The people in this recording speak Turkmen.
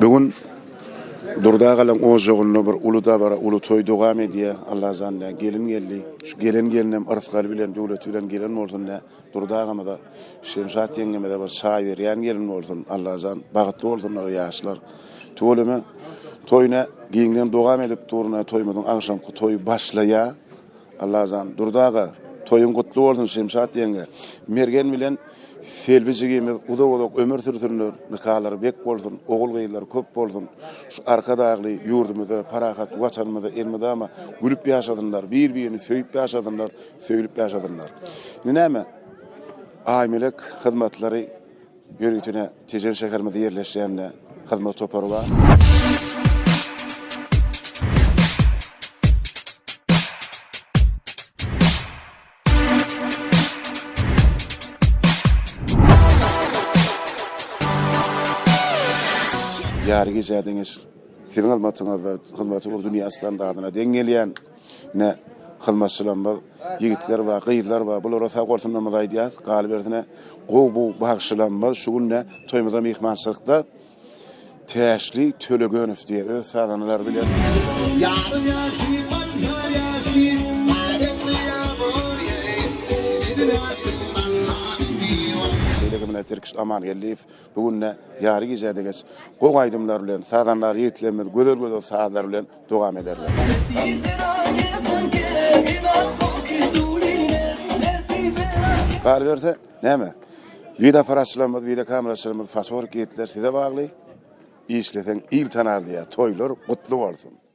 Bu gün Durdy agalaň ojagynda bir uly dabara, uly toý dowam edýär. Allajan nä gelin geldi. Şu gelen gelinem yrsgaly bilen, döwleti bilen gelen bolsun nä. Durdy agamyza, Şemşat ýeňňemize bir çaý berýän gelin bolsun. Allajan bagtly bolsunlar ýaşlar. Tüweleme toý nä giňden dowam edip dur nä toýumyzyň agşamky toýy başlaýar. Allajan Durdy aga toýuň gutly bolsun Şemşat ýeňňe. Mergen bilen Selbi jigimiz uzak-uzak ömür sürsünler, nikalary bek bolsun, ogul-gyzlary köp bolsun. Şu Arkadagly ýurdumyzda, parahat Watanymyzda elmydama gülüp ýaşasynlar, bir-birini söýüp ýaşasynlar, söýlüp ýaşasynlar. Indi näme? Aýmelek hyzmatlary ýöritine Tejen şäherimizde ýerleşýän hyzmat topary bar. Ýary gijä deňeç siziň hyzmatyňyzda hyzmaty bir dünýä standardyna deň gelýän ine hyzmatçylarymyz ýigitler bar, gyzlar bar. Bulara sag bolsunlarymyzy aýdýas. Galybersine gowy bu bagşylarymyz şu günde toýumyzda myhmançylykda. Täşli Tölegenow diýe öz sazandalary bilen. Ýarym ýaşy, barja ýaşy, Şeýle hem ine Tirkiş Amangeldiýew bu günde ýary gijä deňeç gowy aýdymlar bilen, sazandar ýigitlerimiz gözel-gözel sazlar bilen dowam ederler. Galyberse, näme? Wideo apparatçylarymyz, wideo kameraçylarymyz, fotorik ýigitler size bagly. Işleseň il tanar diýýär. Toýlar gutly bolsun!